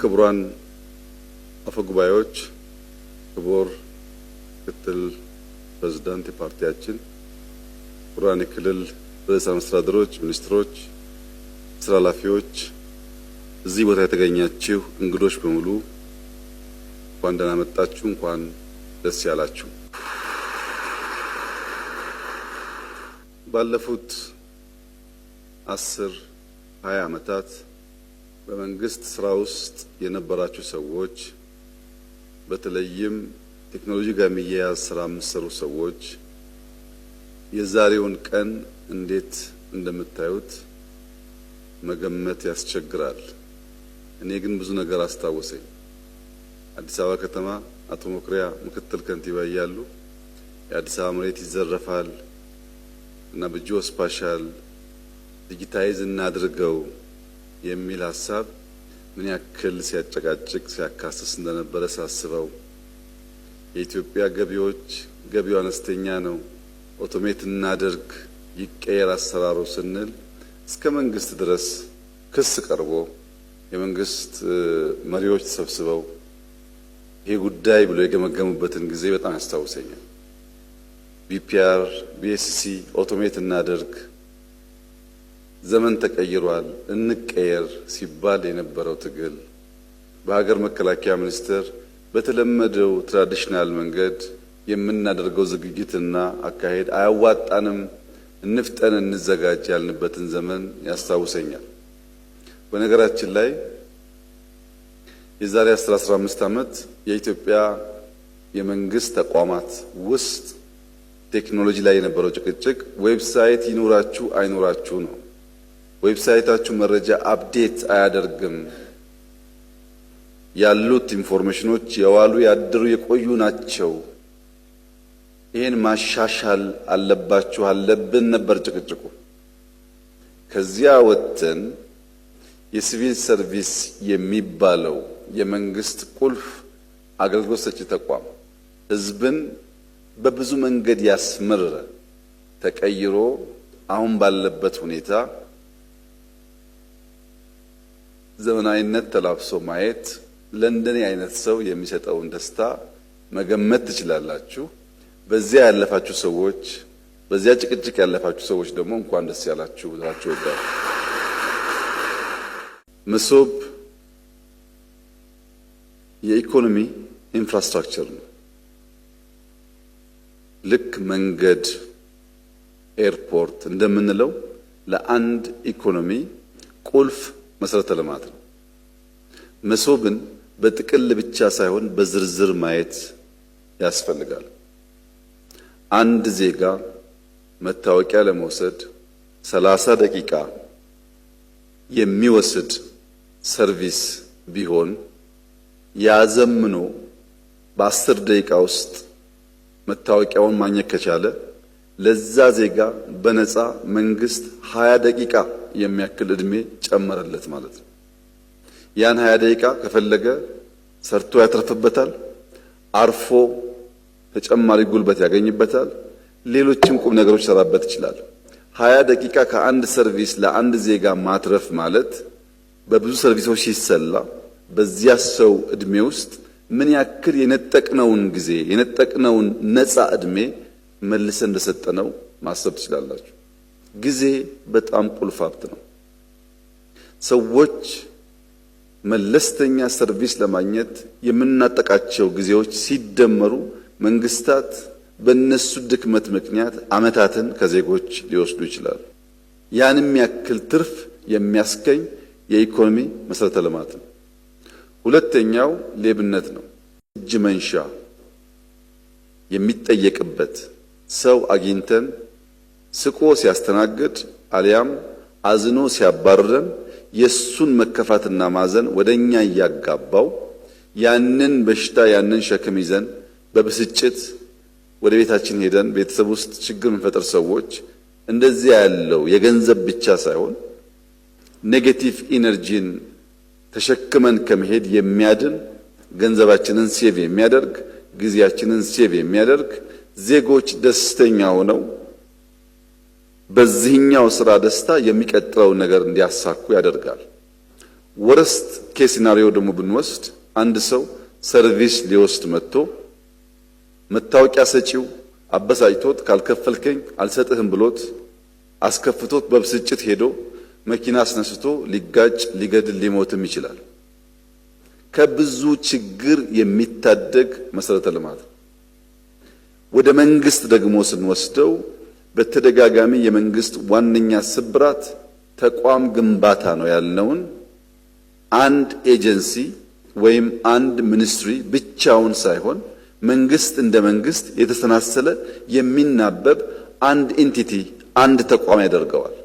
ክቡራን አፈ ጉባኤዎች፣ ክቡር ምክትል ፕሬዝዳንት የፓርቲያችን፣ ክቡራን የክልል ርዕሰ መስተዳድሮች፣ ሚኒስትሮች፣ ስራ ኃላፊዎች፣ እዚህ ቦታ የተገኛችሁ እንግዶች በሙሉ እንኳን ደህና መጣችሁ፣ እንኳን ደስ ያላችሁ። ባለፉት 10 20 ዓመታት በመንግስት ስራ ውስጥ የነበራችሁ ሰዎች፣ በተለይም ቴክኖሎጂ ጋር የሚያያዝ ስራ የምትሰሩ ሰዎች፣ የዛሬውን ቀን እንዴት እንደምታዩት መገመት ያስቸግራል። እኔ ግን ብዙ ነገር አስታወሰኝ። አዲስ አበባ ከተማ አቶ መኩሪያ ምክትል ከንቲባ እያሉ የአዲስ አበባ መሬት ይዘረፋል እና በ geospatial digitize እናድርገው የሚል ሀሳብ ምን ያክል ሲያጨቃጭቅ ሲያካስስ እንደነበረ ሳስበው፣ የኢትዮጵያ ገቢዎች ገቢው አነስተኛ ነው፣ automate እናድርግ፣ ይቀየር አሰራሩ ስንል እስከ መንግስት ድረስ ክስ ቀርቦ የመንግስት መሪዎች ተሰብስበው ይሄ ጉዳይ ብሎ የገመገሙበትን ጊዜ በጣም ያስታውሰኛል። BPR BSC automate እናደርግ፣ ዘመን ተቀይሯል፣ እንቀየር ሲባል የነበረው ትግል፣ በሀገር መከላከያ ሚኒስቴር በተለመደው traditional መንገድ የምናደርገው ዝግጅትና አካሄድ አያዋጣንም፣ እንፍጠን፣ እንዘጋጅ ያልንበትን ዘመን ያስታውሰኛል። በነገራችን ላይ የዛሬ 10 15 ዓመት የኢትዮጵያ የመንግስት ተቋማት ውስጥ ቴክኖሎጂ ላይ የነበረው ጭቅጭቅ website ይኑራችሁ አይኑራችሁ ነው። Website ኣችሁ መረጃ update አያደርግም፣ ያሉት information ኖች የዋሉ ያደሩ የቆዩ ናቸው። ይህን ማሻሻል አለባችሁ አለብን ነበር ጭቅጭቁ። ከዚያ ወጥተን የሲቪል ሰርቪስ የሚባለው የመንግስት ቁልፍ አገልግሎት ሰጪ ተቋም ህዝብን በብዙ መንገድ ያስመረረ ተቀይሮ አሁን ባለበት ሁኔታ ዘመናዊነት ተላብሶ ማየት ለእንደኔ አይነት ሰው የሚሰጠውን ደስታ መገመት ትችላላችሁ። በዚያ ያለፋችሁ ሰዎች፣ በዚያ ጭቅጭቅ ያለፋችሁ ሰዎች ደግሞ እንኳን ደስ ያላችሁ ብላችሁ እወዳለሁ። መሶብ የኢኮኖሚ infrastructure ነው። ልክ መንገድ፣ ኤርፖርት እንደምንለው ለአንድ ኢኮኖሚ ቁልፍ መሰረተ ልማት ነው። መሶብን በጥቅል ብቻ ሳይሆን በዝርዝር ማየት ያስፈልጋል። አንድ ዜጋ መታወቂያ ለመውሰድ 30 ደቂቃ የሚወስድ service ቢሆን ያዘምኖ በ10 ደቂቃ ውስጥ መታወቂያውን ማግኘት ከቻለ ለዛ ዜጋ በነፃ መንግስት 20 ደቂቃ የሚያክል እድሜ ጨመረለት ማለት ነው። ያን 20 ደቂቃ ከፈለገ ሰርቶ ያተርፍበታል፣ አርፎ ተጨማሪ ጉልበት ያገኝበታል፣ ሌሎችም ቁም ነገሮች ሰራበት ይችላል። 20 ደቂቃ ከአንድ service ለአንድ ዜጋ ማትረፍ ማለት በብዙ service ኦች ሲሰላ በዚያ ሰው እድሜ ውስጥ ምን ያክል የነጠቅነውን ጊዜ የነጠቅነውን ነፃ እድሜ መልሰን እንደሰጠነው ማሰብ ትችላላችሁ። ጊዜ በጣም ቁልፍ ሀብት ነው። ሰዎች መለስተኛ service ለማግኘት የምንነጥቃቸው ጊዜዎች ሲደመሩ መንግስታት በእነሱ ድክመት ምክንያት ዓመታትን ከዜጎች ሊወስዱ ይችላሉ። ያንም ያክል ትርፍ የሚያስገኝ የኢኮኖሚ መሰረተ ልማት ነው። ሁለተኛው ሌብነት ነው። እጅ መንሻ የሚጠየቅበት ሰው አግኝተን ስቆ ሲያስተናግድ አሊያም አዝኖ ሲያባርረን የሱን መከፋትና ማዘን ወደኛ እያጋባው ያንን በሽታ ያንን ሸክም ይዘን በብስጭት ወደ ቤታችን ሄደን ቤተሰብ ውስጥ ችግር የምንፈጥር ሰዎች፣ እንደዚያ ያለው የገንዘብ ብቻ ሳይሆን negative energy ን ተሸክመን ከመሄድ የሚያድን፣ ገንዘባችንን save የሚያደርግ፣ ጊዜያችንን save የሚያደርግ፣ ዜጎች ደስተኛ ሆነው በዚህኛው ስራ ደስታ የሚቀጥለውን ነገር እንዲያሳኩ ያደርጋል። Worst case scenario ደግሞ ብንወስድ አንድ ሰው service ሊወስድ መጥቶ መታወቂያ ሰጪው አበሳጭቶት ካልከፈልከኝ አልሰጥህም ብሎት አስከፍቶት በብስጭት ሄዶ መኪና አስነስቶ ሊጋጭ፣ ሊገድል፣ ሊሞትም ይችላል። ከብዙ ችግር የሚታደግ መሰረተ ልማት ነው። ወደ መንግስት ደግሞ ስንወስደው በተደጋጋሚ የመንግስት ዋነኛ ስብራት ተቋም ግንባታ ነው ያልነውን አንድ ኤጀንሲ ወይም አንድ ministry ብቻውን ሳይሆን መንግስት እንደ መንግስት የተሰናሰለ የሚናበብ አንድ entity አንድ ተቋም ያደርገዋል።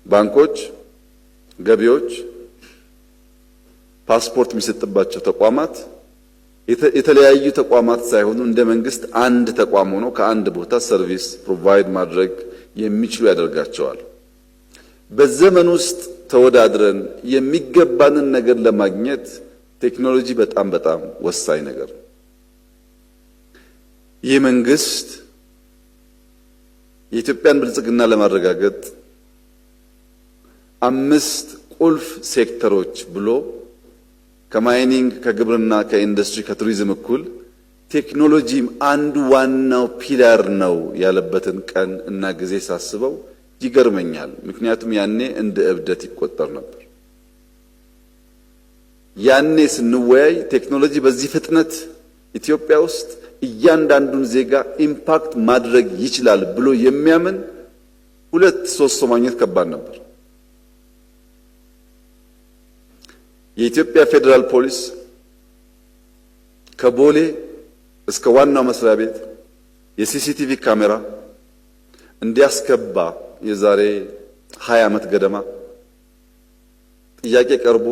ባንኮች፣ ገቢዎች፣ ፓስፖርት የሚሰጥባቸው ተቋማት የተለያዩ ተቋማት ሳይሆኑ እንደ መንግስት አንድ ተቋም ሆኖ ከአንድ ቦታ service provide ማድረግ የሚችሉ ያደርጋቸዋል። በዘመን ውስጥ ተወዳድረን የሚገባንን ነገር ለማግኘት ቴክኖሎጂ በጣም በጣም ወሳኝ ነገር ነው። ይህ መንግስት የኢትዮጵያን ብልጽግና ለማረጋገጥ አምስት ቁልፍ ሴክተሮች ብሎ ከ mining፣ ከግብርና፣ ከኢንዱስትሪ፣ ከቱሪዝም እኩል ቴክኖሎጂም አንዱ ዋናው pillar ነው ያለበትን ቀን እና ጊዜ ሳስበው ይገርመኛል። ምክንያቱም ያኔ እንደ እብደት ይቆጠር ነበር። ያኔ ስንወያይ ቴክኖሎጂ በዚህ ፍጥነት ኢትዮጵያ ውስጥ እያንዳንዱን ዜጋ impact ማድረግ ይችላል ብሎ የሚያምን ሁለት ሶስት ሰው ማግኘት ከባድ ነበር። የኢትዮጵያ ፌዴራል ፖሊስ ከቦሌ እስከ ዋናው መስሪያ ቤት የ CCTV ካሜራ እንዲያስገባ የዛሬ 20 ዓመት ገደማ ጥያቄ ቀርቦ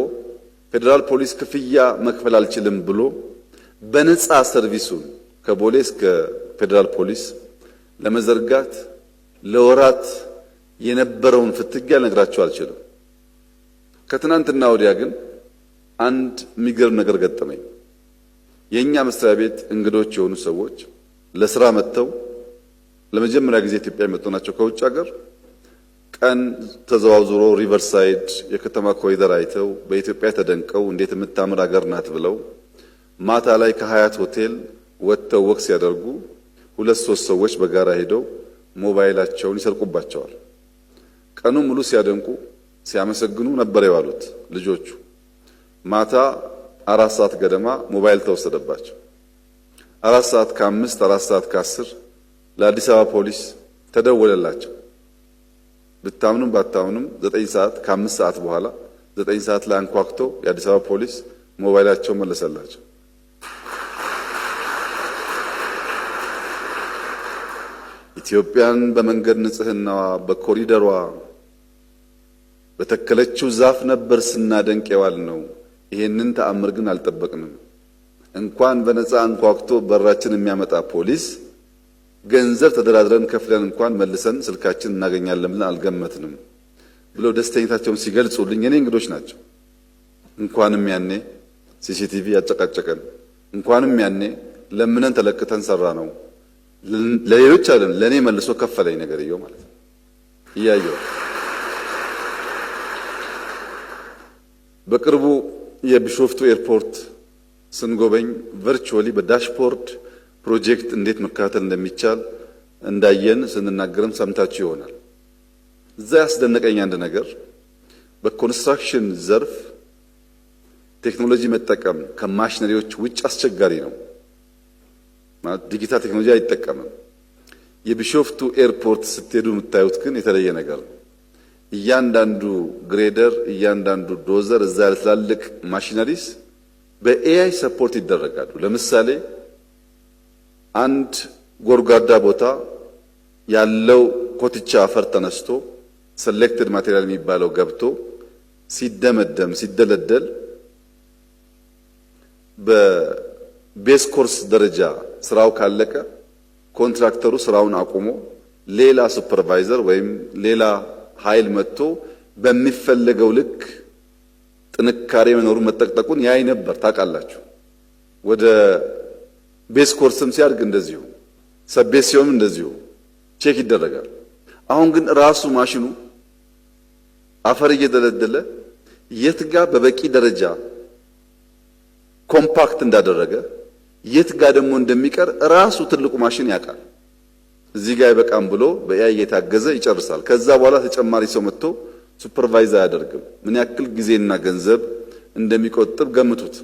ፌዴራል ፖሊስ ክፍያ መክፈል አልችልም ብሎ በነፃ service ኡን ከቦሌ እስከ ፌዴራል ፖሊስ ለመዘርጋት ለወራት የነበረውን ፍትጊያ ልነግራችሁ አልችልም። ከትናንትና ወዲያ ግን አንድ የሚገርም ነገር ገጠመኝ። የእኛ መስሪያ ቤት እንግዶች የሆኑ ሰዎች ለስራ መጥተው ለመጀመሪያ ጊዜ ኢትዮጵያ የመጡ ናቸው ከውጭ ሀገር። ቀን ተዘዋውሮ riverside የከተማ ኮሪደር አይተው በኢትዮጵያ ተደንቀው እንዴት የምታምር ሀገር ናት ብለው ማታ ላይ ከሀያት ሆቴል ወጥተው walk ሲያደርጉ ሁለት ሶስት ሰዎች በጋራ ሄደው ሞባይላቸውን ይሰርቁባቸዋል። ቀኑ ሙሉ ሲያደንቁ ሲያመሰግኑ ነበር የዋሉት ልጆቹ። ማታ 4 ሰዓት ገደማ ሞባይል ተወሰደባቸው። 4 ሰዓት ከ5፣ 4 ሰዓት ከ10 ለአዲስ አበባ ፖሊስ ተደወለላቸው። ብታምኑም ባታምኑም 9 ሰዓት ከ5 ሰዓት በኋላ 9 ሰዓት ላይ አንኳኩቶ የአዲስ አበባ ፖሊስ ሞባይላቸውን መለሰላቸው። ኢትዮጵያን በመንገድ ንጽህናዋ፣ በኮሪደሯ፣ በተከለችው ዛፍ ነበር ስናደንቅ የዋልነው። ይሄንን ተአምር ግን አልጠበቅንም። እንኳን በነፃ አንኳኩቶ በራችን የሚያመጣ ፖሊስ ገንዘብ ተደራድረን ከፍለን እንኳን መልሰን ስልካችን እናገኛለን ብለን አልገመትንም ብለው ደስተኝታቸውን ሲገልጹልኝ የኔ እንግዶች ናቸው። እንኳንም ያኔ CCTV ያጨቃጨቀን፣ እንኳንም ያኔ ለምነን ተለክተን ሰራነው። ለሌሎች አይደለም ለእኔ መልሶ ከፈለኝ ነገርየው ማለት ነው። እያየው በቅርቡ የቢሾፍቱ ኤርፖርት ስንጎበኝ virtually በ dashboard ፕሮጀክት እንዴት መከታተል እንደሚቻል እንዳየን ስንናገርም ሰምታችሁ ይሆናል። እዛ ያስደነቀኝ አንድ ነገር በ construction ዘርፍ ቴክኖሎጂ መጠቀም ከማሽነሪዎች ውጭ አስቸጋሪ ነው። ማለት ዲጂታል ቴክኖሎጂ አይጠቀምም። የቢሾፍቱ ኤርፖርት ስትሄዱ የምታዩት ግን የተለየ ነገር ነው። እያንዳንዱ grader፣ እያንዳንዱ dozer፣ እዛ ያለ ትላልቅ machineries በ AI support ይደረጋሉ። ለምሳሌ አንድ ጎድጓዳ ቦታ ያለው ኮትቻ አፈር ተነስቶ selected material የሚባለው ገብቶ ሲደመደም ሲደለደል በ base course ደረጃ ስራው ካለቀ ኮንትራክተሩ ስራውን አቁሞ ሌላ supervisor ወይም ሌላ ኃይል መጥቶ በሚፈለገው ልክ ጥንካሬ መኖሩን መጠቅጠቁን ያይ ነበር። ታውቃላችሁ። ወደ base course ም ሲያድግ እንደዚሁ፣ sub-base ሲሆንም እንደዚሁ check ይደረጋል። አሁን ግን ራሱ ማሽኑ አፈር እየደለደለ የት ጋር በበቂ ደረጃ compact እንዳደረገ የት ጋር ደግሞ እንደሚቀር ራሱ ትልቁ ማሽን ያውቃል። እዚህ ጋር አይበቃም ብሎ በ AI እየታገዘ ይጨርሳል። ከዛ በኋላ ተጨማሪ ሰው መጥቶ supervise አያደርግም። ምን ያክል ጊዜና ገንዘብ እንደሚቆጥብ ገምቱት።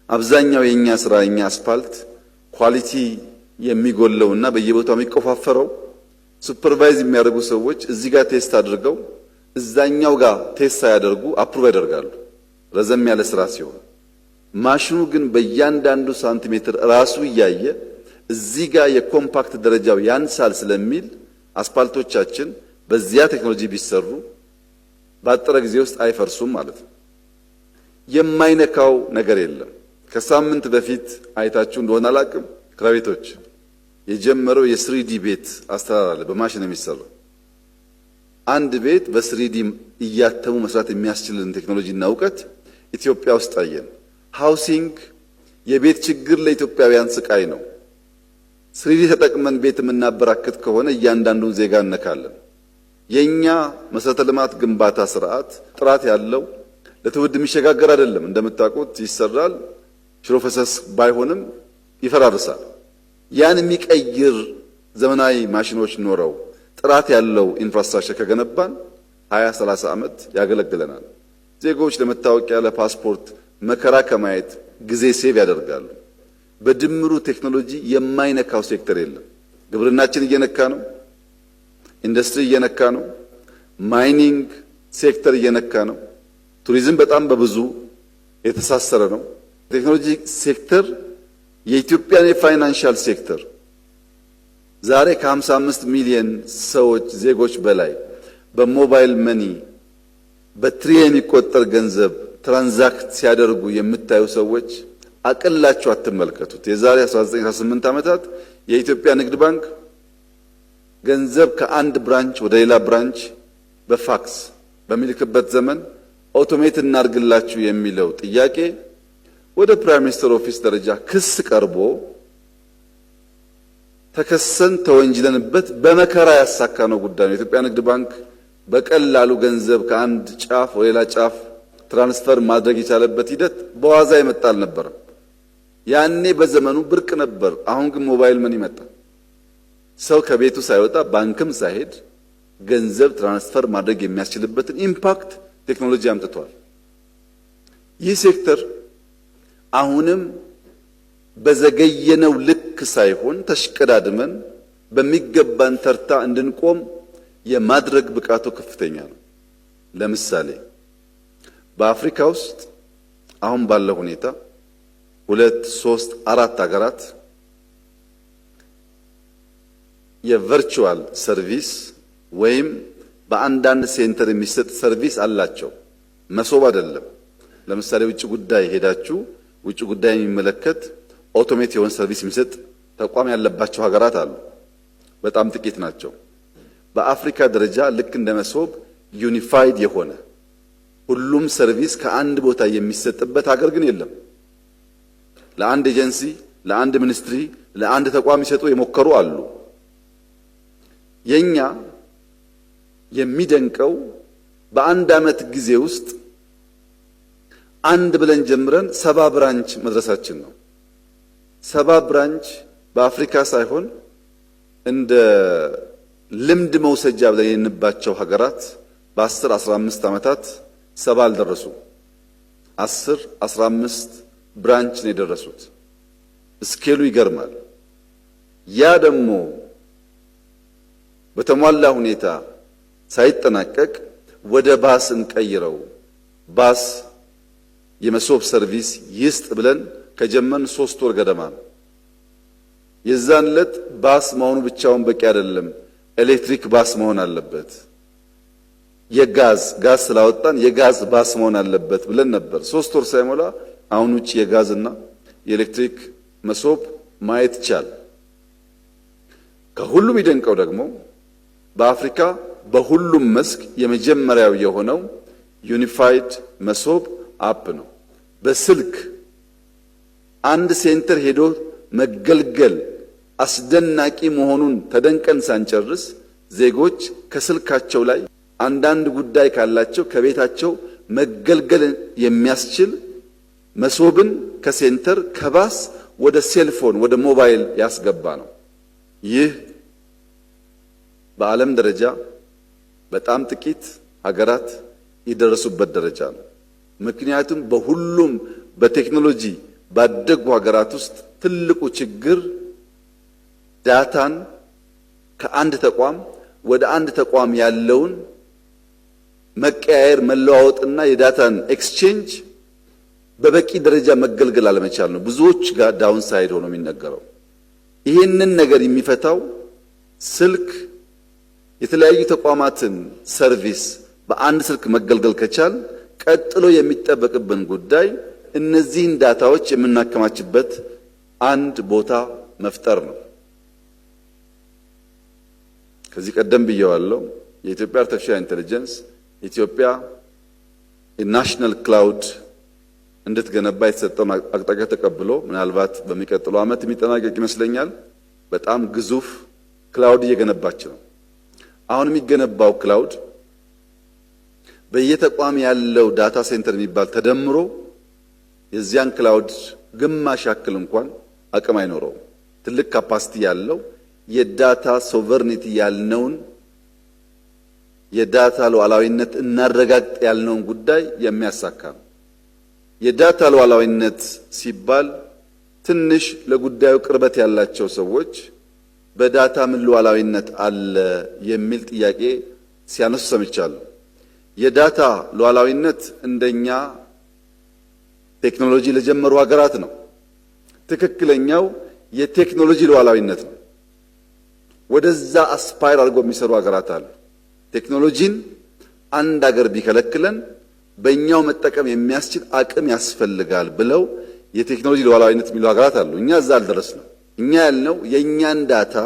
አብዛኛው የኛ ስራ የኛ አስፋልት quality የሚጎለውና በየቦታው የሚቆፋፈረው supervise የሚያደርጉ ሰዎች እዚህ ጋር test አድርገው እዛኛው ጋር test ሳያደርጉ approve ያደርጋሉ፣ ረዘም ያለ ስራ ሲሆን፣ ማሽኑ ግን በእያንዳንዱ ሳንቲሜትር ራሱ እያየ እዚህ ጋር የ compact ደረጃው ያንሳል ስለሚል አስፋልቶቻችን በዚያ ቴክኖሎጂ ቢሰሩ ባጠረ ጊዜ ውስጥ አይፈርሱም ማለት ነው። የማይነካው ነገር የለም። ከሳምንት በፊት አይታችሁ እንደሆነ አላቅም፣ ኪራይ ቤቶች የጀመረው የ 3D ቤት አሰራር አለ፣ በማሽን የሚሰራው። አንድ ቤት በ 3D እያተሙ መስራት የሚያስችልን ቴክኖሎጂና እውቀት ኢትዮጵያ ውስጥ አየን። Housing የቤት ችግር ለኢትዮጵያውያን ስቃይ ነው። 3D ተጠቅመን ቤት የምናበራክት ከሆነ እያንዳንዱን ዜጋ እነካለን። የኛ መሰረተ ልማት ግንባታ ስርዓት ጥራት ያለው ለትውልድ የሚሸጋገር አይደለም። እንደምታውቁት ይሰራል፣ ሽሮ ፈሰስ ባይሆንም ይፈራርሳል። ያን የሚቀይር ዘመናዊ ማሽኖች ኖረው ጥራት ያለው infrastructure ከገነባን 20 30 ዓመት ያገለግለናል። ዜጎች ለመታወቂያ ለፓስፖርት መከራ ከማየት ጊዜ save ያደርጋሉ። በድምሩ ቴክኖሎጂ የማይነካው ሴክተር የለም። ግብርናችን እየነካ ነው። ኢንዱስትሪ እየነካ ነው። Mining sector እየነካ ነው። ቱሪዝም በጣም በብዙ የተሳሰረ ነው። ቴክኖሎጂ ሴክተር የኢትዮጵያን የ financial sector ዛሬ ከ55 ሚሊዮን ሰዎች ዜጎች በላይ በ mobile money በትሪሊየን የሚቆጠር ገንዘብ transact ሲያደርጉ የምታዩ ሰዎች አቅላችሁ አትመልከቱት። የዛሬ 19 18 ዓመታት የኢትዮጵያ ንግድ ባንክ ገንዘብ ከአንድ branch ወደ ሌላ branch በፋክስ በሚልክበት ዘመን automate እናርግላችሁ የሚለው ጥያቄ ወደ prime minister office ደረጃ ክስ ቀርቦ ተከሰን ተወንጅለንበት በመከራ ያሳካነው ጉዳይ ነው። የኢትዮጵያ ንግድ ባንክ በቀላሉ ገንዘብ ከአንድ ጫፍ ወደ ሌላ ጫፍ transfer ማድረግ የቻለበት ሂደት በዋዛ የመጣ አልነበረም። ያኔ በዘመኑ ብርቅ ነበር። አሁን ግን mobile money መጣ። ሰው ከቤቱ ሳይወጣ ባንክም ሳይሄድ ገንዘብ transfer ማድረግ የሚያስችልበትን impact ቴክኖሎጂ አምጥቷል። ይህ ሴክተር አሁንም በዘገየነው ልክ ሳይሆን ተሽቀዳድመን በሚገባን ተርታ እንድንቆም የማድረግ ብቃቱ ከፍተኛ ነው። ለምሳሌ በአፍሪካ ውስጥ አሁን ባለው ሁኔታ ሁለት፣ ሶስት፣ አራት ሀገራት የ virtual service ወይም በአንዳንድ center የሚሰጥ service አላቸው። መሶብ አይደለም። ለምሳሌ ውጭ ጉዳይ ሄዳችሁ ውጭ ጉዳይ የሚመለከት automate የሆነ service የሚሰጥ ተቋም ያለባቸው ሀገራት አሉ። በጣም ጥቂት ናቸው። በአፍሪካ ደረጃ ልክ እንደ መሶብ unified የሆነ ሁሉም service ከአንድ ቦታ የሚሰጥበት ሀገር ግን የለም። ለአንድ ኤጀንሲ፣ ለአንድ ministry፣ ለአንድ ተቋም ይሰጡ የሞከሩ አሉ። የኛ የሚደንቀው በአንድ ዓመት ጊዜ ውስጥ አንድ ብለን ጀምረን 70 branch መድረሳችን ነው። 70 branch በአፍሪካ ሳይሆን እንደ ልምድ መውሰጃ ብለን የንባቸው ሀገራት በ10 15 ዓመታት 70 አልደረሱ። 10 15 branch ነው የደረሱት። Scale ኡ ይገርማል። ያ ደግሞ በተሟላ ሁኔታ ሳይጠናቀቅ ወደ ባስ እንቀይረው፣ ባስ የመሶብ service ይስጥ ብለን ከጀመርን 3 ወር ገደማ ነው። የዛን ዕለት ባስ መሆኑ ብቻውን በቂ አይደለም፣ ኤሌክትሪክ ባስ መሆን አለበት፣ የጋዝ ጋዝ ስላወጣን የጋዝ ባስ መሆን አለበት ብለን ነበር። 3 ወር ሳይሞላ አሁን ውጭ የጋዝና የኤሌክትሪክ መሶብ ማየት ይቻል። ከሁሉም ይደንቀው ደግሞ በአፍሪካ በሁሉም መስክ የመጀመሪያው የሆነው unified መሶብ app ነው። በስልክ አንድ center ሄዶ መገልገል አስደናቂ መሆኑን ተደንቀን ሳንጨርስ ዜጎች ከስልካቸው ላይ አንዳንድ ጉዳይ ካላቸው ከቤታቸው መገልገል የሚያስችል መሶብን ከ center ከ bus ወደ cell phone ወደ ሞባይል ያስገባ ነው። ይህ በዓለም ደረጃ በጣም ጥቂት ሀገራት የደረሱበት ደረጃ ነው። ምክንያቱም በሁሉም በቴክኖሎጂ ባደጉ ሀገራት ውስጥ ትልቁ ችግር data ን ከአንድ ተቋም ወደ አንድ ተቋም ያለውን መቀያየር መለዋወጥና የ data ን exchange በበቂ ደረጃ መገልገል አለመቻል ነው። ብዙዎች ጋር downside ሆኖ የሚነገረው ይህንን ነገር የሚፈታው ስልክ የተለያዩ ተቋማትን service በአንድ ስልክ መገልገል ከቻል ቀጥሎ የሚጠበቅብን ጉዳይ እነዚህን data ዎች የምናከማችበት አንድ ቦታ መፍጠር ነው። ከዚህ ቀደም ብየዋለሁ። የኢትዮጵያ artificial intelligence ኢትዮጵያ የ national cloud እንድትገነባ የተሰጠውን አቅጣጫ ተቀብሎ ምናልባት በሚቀጥለው ዓመት የሚጠናቀቅ ይመስለኛል። በጣም ግዙፍ cloud እየገነባች ነው። አሁን የሚገነባው cloud በየተቋም ያለው data center የሚባል ተደምሮ የዚያን cloud ግማሽ ያክል እንኳን አቅም አይኖረውም። ትልቅ capacity ያለው የ data sovereignty ያልነውን የ data ሉዓላዊነት እናረጋግጥ ያልነውን ጉዳይ የሚያሳካ ነው። የ data ሉዓላዊነት ሲባል ትንሽ ለጉዳዩ ቅርበት ያላቸው ሰዎች በ data ምን ሉዓላዊነት አለ የሚል ጥያቄ ሲያነሱ ሰምቻለሁ። የ data ሉዓላዊነት እንደኛ ቴክኖሎጂ ለጀመሩ ሀገራት ነው። ትክክለኛው የቴክኖሎጂ ሉዓላዊነት ነው። ወደዛ aspire አድርጎ የሚሰሩ ሀገራት አሉ። ቴክኖሎጂን አንድ ሀገር ቢከለክለን በእኛው መጠቀም የሚያስችል አቅም ያስፈልጋል ብለው የቴክኖሎጂ ሉዓላዊነት የሚሉ ሀገራት አሉ። እኛ እዛ አልደረስንም። እኛ ያልነው የእኛን data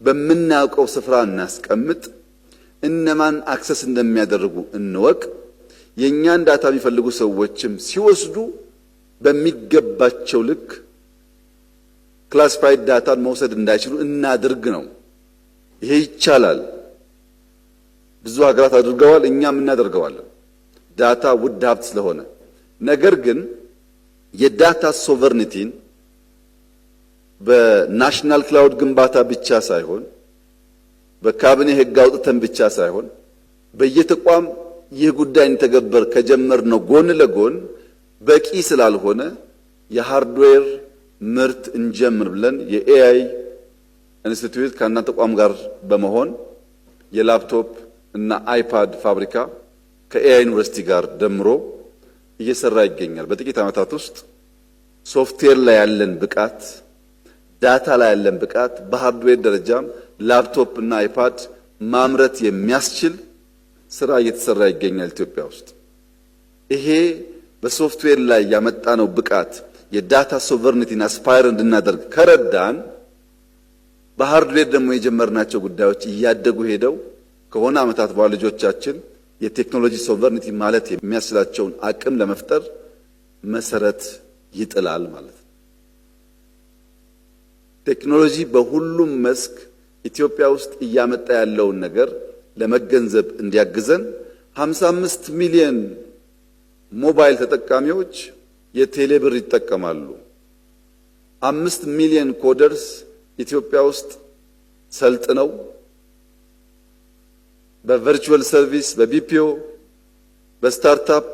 በምናውቀው ስፍራ እናስቀምጥ፣ እነማን access እንደሚያደርጉ እንወቅ። የእኛን data የሚፈልጉ ሰዎችም ሲወስዱ በሚገባቸው ልክ classified data ን መውሰድ እንዳይችሉ እናድርግ ነው። ይሄ ይቻላል። ብዙ ሀገራት አድርገዋል፣ እኛም እናደርገዋለን። data ውድ ሀብት ስለሆነ፣ ነገር ግን የ data sovereignty ን በ national cloud ግንባታ ብቻ ሳይሆን በካቢኔ ሕግ አውጥተን ብቻ ሳይሆን በየተቋም ይህ ጉዳይ እንተገበር ከጀመርነው ጎን ለጎን በቂ ስላልሆነ የ hardware ምርት እንጀምር ብለን የ AI ኢንስቲትዩት ከአንዳንድ ተቋም ጋር በመሆን የላፕቶፕ እና iPad ፋብሪካ ከ AI ዩኒቨርሲቲ ጋር ደምሮ እየሰራ ይገኛል። በጥቂት ዓመታት ውስጥ ሶፍትዌር ላይ ያለን ብቃት፣ data ላይ ያለን ብቃት በ hardware ደረጃም ላፕቶፕ እና iPad ማምረት የሚያስችል ስራ እየተሰራ ይገኛል ኢትዮጵያ ውስጥ። ይሄ በሶፍትዌር ላይ ያመጣነው ብቃት የ data sovereignty ን aspire እንድናደርግ ከረዳን በ hardware ደግሞ የጀመርናቸው ጉዳዮች እያደጉ ሄደው ከሆነ ዓመታት በኋላ ልጆቻችን የቴክኖሎጂ sovereignty ማለት የሚያስችላቸውን አቅም ለመፍጠር መሰረት ይጥላል ማለት ነው። ቴክኖሎጂ በሁሉም መስክ ኢትዮጵያ ውስጥ እያመጣ ያለውን ነገር ለመገንዘብ እንዲያግዘን 55 ሚሊዮን ሞባይል ተጠቃሚዎች የቴሌ ብር ይጠቀማሉ። 5 ሚሊዮን coders ኢትዮጵያ ውስጥ ሰልጥነው በ virtual service፣ በ BPO፣ በ startup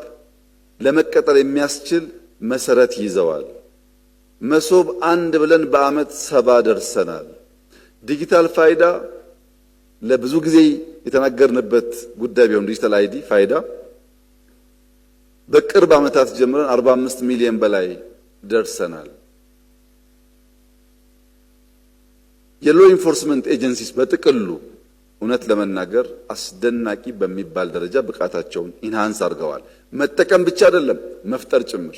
ለመቀጠር የሚያስችል መሰረት ይዘዋል። መሶብ አንድ ብለን በአመት 70 ደርሰናል። ዲጂታል ፋይዳ ለብዙ ጊዜ የተናገርንበት ጉዳይ ቢሆን digital ID ፋይዳ በቅርብ ዓመታት ጀምረን 45 ሚሊዮን በላይ ደርሰናል። የ law enforcement agencies በጥቅሉ እውነት ለመናገር አስደናቂ በሚባል ደረጃ ብቃታቸውን enhance አድርገዋል። መጠቀም ብቻ አይደለም፣ መፍጠር ጭምር።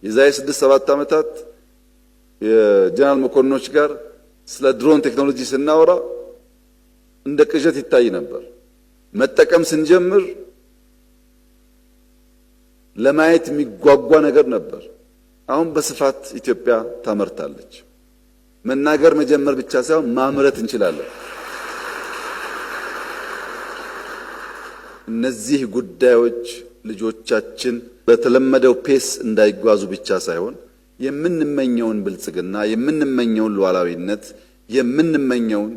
የዛሬ 6-7 ዓመታት የጀነራል መኮንኖች ጋር ስለ ድሮን ቴክኖሎጂ ስናወራ እንደ ቅዠት ይታይ ነበር። መጠቀም ስንጀምር ለማየት የሚጓጓ ነገር ነበር። አሁን በስፋት ኢትዮጵያ ታመርታለች። መናገር መጀመር ብቻ ሳይሆን ማምረት እንችላለን። እነዚህ ጉዳዮች ልጆቻችን በተለመደው pace እንዳይጓዙ ብቻ ሳይሆን የምንመኘውን ብልጽግና፣ የምንመኘውን ሉዓላዊነት፣ የምንመኘውን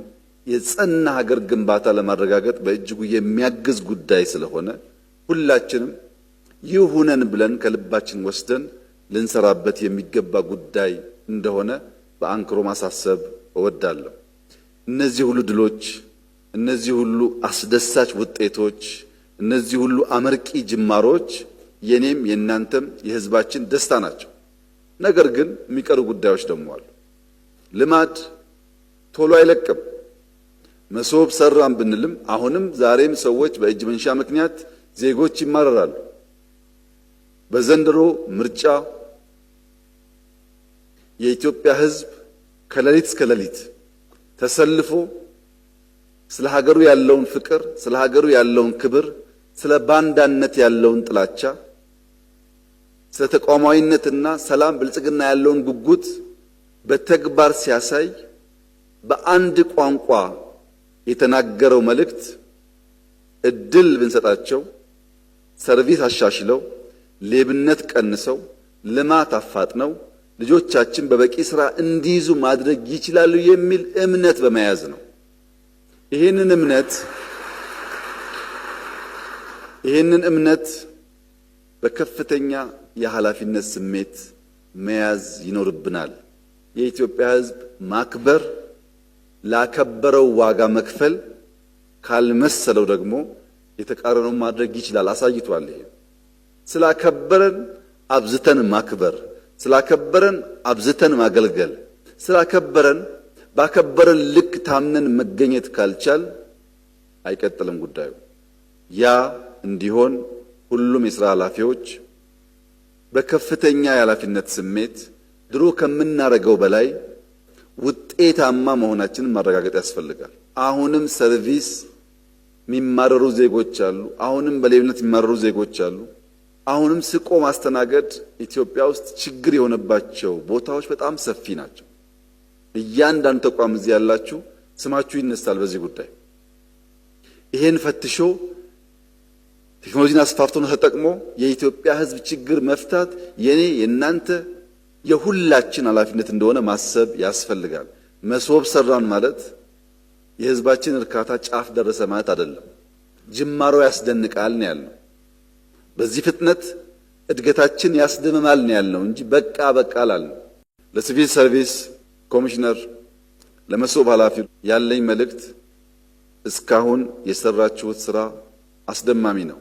የጸና ሀገር ግንባታ ለማረጋገጥ በእጅጉ የሚያግዝ ጉዳይ ስለሆነ ሁላችንም ይሁነን ብለን ከልባችን ወስደን ልንሰራበት የሚገባ ጉዳይ እንደሆነ በአንክሮ ማሳሰብ እወዳለሁ። እነዚህ ሁሉ ድሎች፣ እነዚህ ሁሉ አስደሳች ውጤቶች፣ እነዚህ ሁሉ አመርቂ ጅማሮች የኔም የእናንተም የሕዝባችን ደስታ ናቸው። ነገር ግን የሚቀሩ ጉዳዮች ደግሞ አሉ። ልማድ ቶሎ አይለቅም። መሶብ ሰራን ብንልም አሁንም ዛሬም ሰዎች በእጅ መንሻ ምክንያት ዜጎች ይማረራሉ። በዘንድሮ ምርጫ የኢትዮጵያ ሕዝብ ከሌሊት እስከ ሌሊት ተሰልፎ ስለ ሀገሩ ያለውን ፍቅር፣ ስለ ሀገሩ ያለውን ክብር፣ ስለ ባንዳነት ያለውን ጥላቻ፣ ስለ ተቋማዊነትና ሰላም ብልጽግና ያለውን ጉጉት በተግባር ሲያሳይ በአንድ ቋንቋ የተናገረው መልእክት እድል ብንሰጣቸው service አሻሽለው ሌብነት ቀንሰው ልማት አፋጥነው ልጆቻችን በበቂ ስራ እንዲይዙ ማድረግ ይችላሉ የሚል እምነት በመያዝ ነው። ይህንን እምነት ይህንን እምነት በከፍተኛ የኃላፊነት ስሜት መያዝ ይኖርብናል። የኢትዮጵያ ሕዝብ ማክበር፣ ላከበረው ዋጋ መክፈል ካልመሰለው ደግሞ የተቃረነውን ማድረግ ይችላል። አሳይቷል። ይሄ ስላከበረን አብዝተን ማክበር፣ ስላከበረን አብዝተን ማገልገል፣ ስላከበረን ባከበረን ልክ ታምነን መገኘት ካልቻል አይቀጥልም ጉዳዩ። ያ እንዲሆን ሁሉም የስራ ኃላፊዎች በከፍተኛ የኃላፊነት ስሜት ድሮ ከምናደርገው በላይ ውጤታማ መሆናችንን ማረጋገጥ ያስፈልጋል። አሁንም service የሚማረሩ ዜጎች አሉ። አሁንም በሌብነት የሚማረሩ ዜጎች አሉ። አሁንም ስቆ ማስተናገድ ኢትዮጵያ ውስጥ ችግር የሆነባቸው ቦታዎች በጣም ሰፊ ናቸው። እያንዳንዱ ተቋም እዚህ ያላችሁ ስማችሁ ይነሳል በዚህ ጉዳይ። ይሄን ፈትሾ ቴክኖሎጂን አስፋፍቶ ተጠቅሞ የኢትዮጵያ ሕዝብ ችግር መፍታት የኔ የእናንተ የሁላችን ኃላፊነት እንደሆነ ማሰብ ያስፈልጋል። መሶብ ሰራን ማለት የሕዝባችን እርካታ ጫፍ ደረሰ ማለት አይደለም። ጅማሮ ያስደንቃል ነው ያልነው። በዚህ ፍጥነት እድገታችን ያስደምማል ነው ያልነው እንጂ በቃ በቃ አላልነው። ለሲቪል ሰርቪስ ኮሚሽነር ለመሶብ ኃላፊ ያለኝ መልእክት እስካሁን የሰራችሁት ስራ አስደማሚ ነው።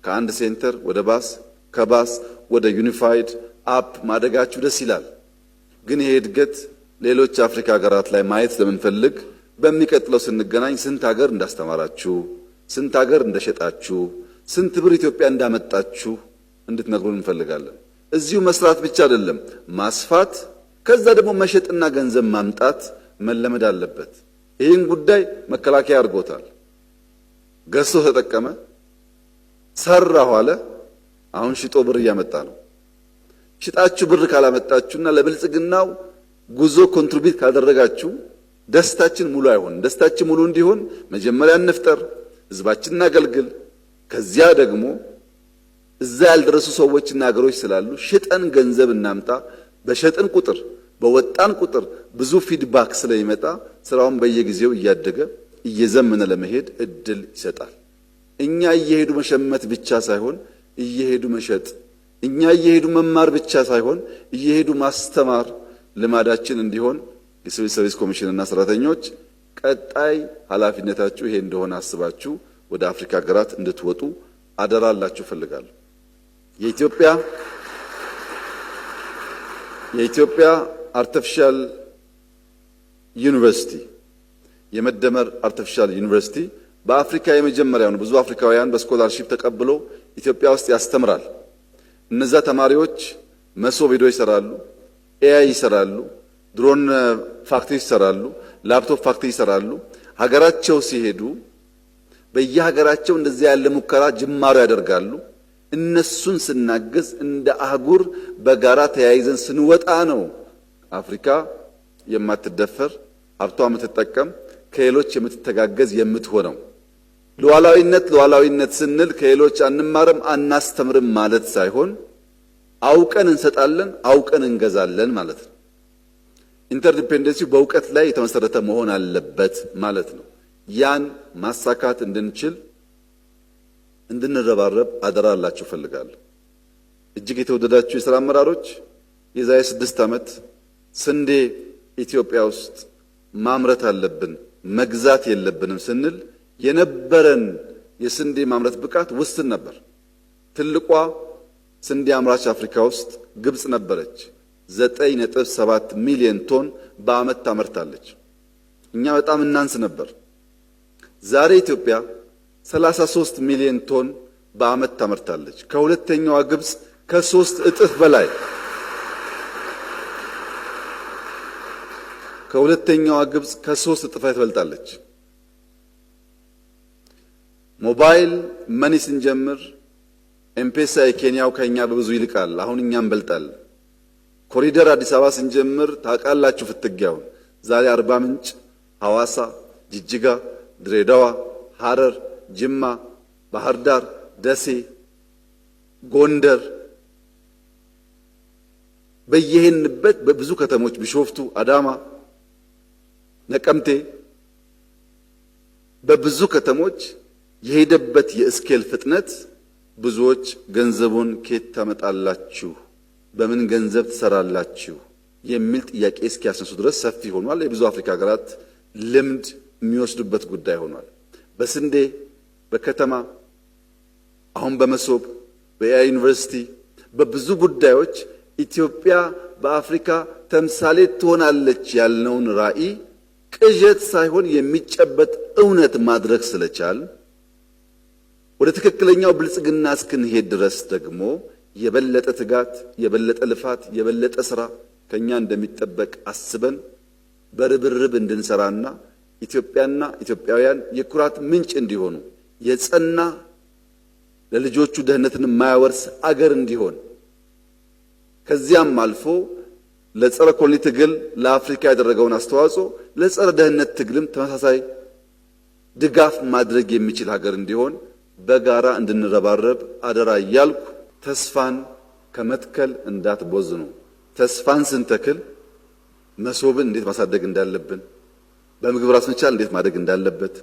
ከአንድ center ወደ ባስ፣ ከባስ ወደ unified app ማደጋችሁ ደስ ይላል። ግን ይሄ እድገት ሌሎች አፍሪካ ሀገራት ላይ ማየት ስለምንፈልግ በሚቀጥለው ስንገናኝ ስንት ሀገር እንዳስተማራችሁ፣ ስንት ሀገር እንደሸጣችሁ፣ ስንት ብር ኢትዮጵያ እንዳመጣችሁ እንድትነግሩን እንፈልጋለን። እዚሁ መስራት ብቻ አይደለም ማስፋት፣ ከዛ ደግሞ መሸጥና ገንዘብ ማምጣት መለመድ አለበት። ይህን ጉዳይ መከላከያ አድርጎታል። ገዝቶ ተጠቀመ፣ ሰራሁ አለ። አሁን ሽጦ ብር እያመጣ ነው። ሽጣችሁ ብር ካላመጣችሁና ለብልጽግናው ጉዞ contribute ካደረጋችሁ ደስታችን ሙሉ አይሆንም። ደስታችን ሙሉ እንዲሆን መጀመሪያ እንፍጠር፣ ህዝባችን እናገልግል። ከዚያ ደግሞ እዛ ያልደረሱ ሰዎችና ሀገሮች ስላሉ ሽጠን ገንዘብ እናምጣ። በሸጥን ቁጥር በወጣን ቁጥር ብዙ feedback ስለሚመጣ ስራውን በየጊዜው እያደገ እየዘመነ ለመሄድ እድል ይሰጣል። እኛ እየሄዱ መሸመት ብቻ ሳይሆን እየሄዱ መሸጥ፣ እኛ እየሄዱ መማር ብቻ ሳይሆን እየሄዱ ማስተማር ልማዳችን እንዲሆን የሲቪል ሰርቪስ ኮሚሽንና ሰራተኞች ቀጣይ ኃላፊነታችሁ ይሄ እንደሆነ አስባችሁ ወደ አፍሪካ ሀገራት እንድትወጡ አደራላችሁ እፈልጋለሁ። የኢትዮጵያ artificial ዩኒቨርሲቲ የመደመር artificial ዩኒቨርሲቲ በአፍሪካ የመጀመሪያው ነው። ብዙ አፍሪካውያን በ scholarship ተቀብሎ ኢትዮጵያ ውስጥ ያስተምራል። እነዛ ተማሪዎች መሶብ ሄዶ ይሰራሉ፣ AI ይሰራሉ፣ drone factory ይሰራሉ፣ laptop factory ይሰራሉ። ሀገራቸው ሲሄዱ በየሀገራቸው እንደዚያ ያለ ሙከራ ጅማሮ ያደርጋሉ። እነሱን ስናግዝ እንደ አህጉር በጋራ ተያይዘን ስንወጣ ነው አፍሪካ የማትደፈር ሀብቷ የምትጠቀም ከሌሎች የምትተጋገዝ የምትሆነው። ሉዓላዊነት ሉዓላዊነት ስንል ከሌሎች አንማርም አናስተምርም ማለት ሳይሆን አውቀን እንሰጣለን፣ አውቀን እንገዛለን ማለት ነው። Interdependency ው በእውቀት ላይ የተመሰረተ መሆን አለበት ማለት ነው። ያን ማሳካት እንድንችል እንድንረባረብ አደራ ላችሁ እፈልጋለሁ። እጅግ የተወደዳችሁ የስራ አመራሮች፣ የዛሬ 6 ዓመት ስንዴ ኢትዮጵያ ውስጥ ማምረት አለብን መግዛት የለብንም ስንል የነበረን የስንዴ ማምረት ብቃት ውስን ነበር። ትልቋ ስንዴ አምራች አፍሪካ ውስጥ ግብጽ ነበረች። 9.7 ሚሊዮን ቶን በዓመት ታመርታለች። እኛ በጣም እናንስ ነበር። ዛሬ ኢትዮጵያ 33 ሚሊዮን ቶን በዓመት ታመርታለች። ከሁለተኛዋ ግብጽ ከ3 እጥፍ በላይ፣ ከሁለተኛዋ ግብጽ ከ3 እጥፍ ላይ ትበልጣለች። Mobile money ስንጀምር ኤምፔሳ የኬንያው ከኛ በብዙ ይልቃል። አሁን እኛ እንበልጣለን። ኮሪደር አዲስ አበባ ስንጀምር ታውቃላችሁ ፍትጊያውን። ዛሬ አርባ ምንጭ፣ ሐዋሳ፣ ጅጅጋ፣ ድሬዳዋ፣ ሐረር፣ ጅማ፣ ባህር ዳር፣ ደሴ፣ ጎንደር በየሄንበት በብዙ ከተሞች ቢሾፍቱ፣ አዳማ፣ ነቀምቴ በብዙ ከተሞች የሄደበት የ scale ፍጥነት ብዙዎች ገንዘቡን ከየት ታመጣላችሁ፣ በምን ገንዘብ ትሰራላችሁ የሚል ጥያቄ እስኪያስነሱ ድረስ ሰፊ ሆኗል። የብዙ አፍሪካ ሀገራት ልምድ የሚወስዱበት ጉዳይ ሆኗል። በስንዴ፣ በከተማ፣ አሁን በመሶብ፣ በ AI ዩኒቨርሲቲ፣ በብዙ ጉዳዮች ኢትዮጵያ በአፍሪካ ተምሳሌት ትሆናለች ያልነውን ራዕይ ቅዠት ሳይሆን የሚጨበጥ እውነት ማድረግ ስለቻል ወደ ትክክለኛው ብልጽግና እስክንሄድ ድረስ ደግሞ የበለጠ ትጋት፣ የበለጠ ልፋት፣ የበለጠ ስራ ከኛ እንደሚጠበቅ አስበን በርብርብ እንድንሰራና ኢትዮጵያና ኢትዮጵያውያን የኩራት ምንጭ እንዲሆኑ፣ የጸና ለልጆቹ ድህነትን የማያወርስ አገር እንዲሆን፣ ከዚያም አልፎ ለጸረ ኮሎኒ ትግል ለአፍሪካ ያደረገውን አስተዋጽኦ ለጸረ ድህነት ትግልም ተመሳሳይ ድጋፍ ማድረግ የሚችል ሀገር እንዲሆን በጋራ እንድንረባረብ አደራ እያልኩ ተስፋን ከመትከል እንዳትቦዝኑ። ተስፋን ስንተክል መሶብን እንዴት ማሳደግ እንዳለብን፣ በምግብ ራስ መቻል እንዴት ማደግ እንዳለበት፣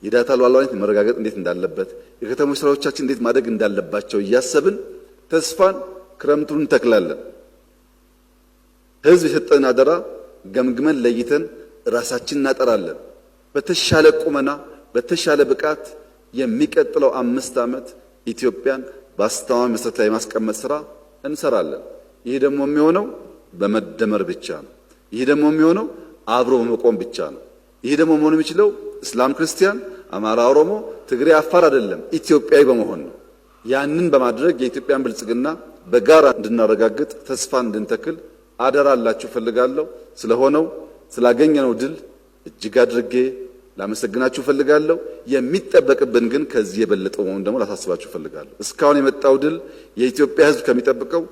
የ data ሉዓላዊነት መረጋገጥ እንዴት እንዳለበት፣ የከተሞች ስራዎቻችን እንዴት ማደግ እንዳለባቸው እያሰብን ተስፋን ክረምቱን እንተክላለን። ህዝብ የሰጠን አደራ ገምግመን ለይተን ራሳችን እናጠራለን። በተሻለ ቁመና፣ በተሻለ ብቃት የሚቀጥለው 5 ዓመት ኢትዮጵያን በአስተማማኝ መሰረት ላይ የማስቀመጥ ስራ እንሰራለን። ይህ ደግሞ የሚሆነው በመደመር ብቻ ነው። ይህ ደግሞ የሚሆነው አብሮ በመቆም ብቻ ነው። ይህ ደግሞ መሆን የሚችለው እስላም፣ ክርስቲያን፣ አማራ፣ ኦሮሞ፣ ትግሬ፣ አፋር አይደለም፣ ኢትዮጵያዊ በመሆን ነው። ያንን በማድረግ የኢትዮጵያን ብልጽግና በጋራ እንድናረጋግጥ ተስፋ እንድንተክል አደራ ላችሁ እፈልጋለሁ። ስለሆነው ስላገኘነው ድል እጅግ አድርጌ ላመሰግናችሁ እፈልጋለሁ። የሚጠበቅብን ግን ከዚህ የበለጠ መሆኑን ደግሞ ላሳስባችሁ እፈልጋለሁ። እስካሁን የመጣው ድል የኢትዮጵያ ሕዝብ ከሚጠብቀው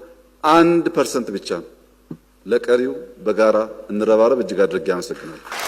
1% ብቻ ነው። ለቀሪው በጋራ እንረባረብ። እጅግ አድርጌ አመሰግናለሁ።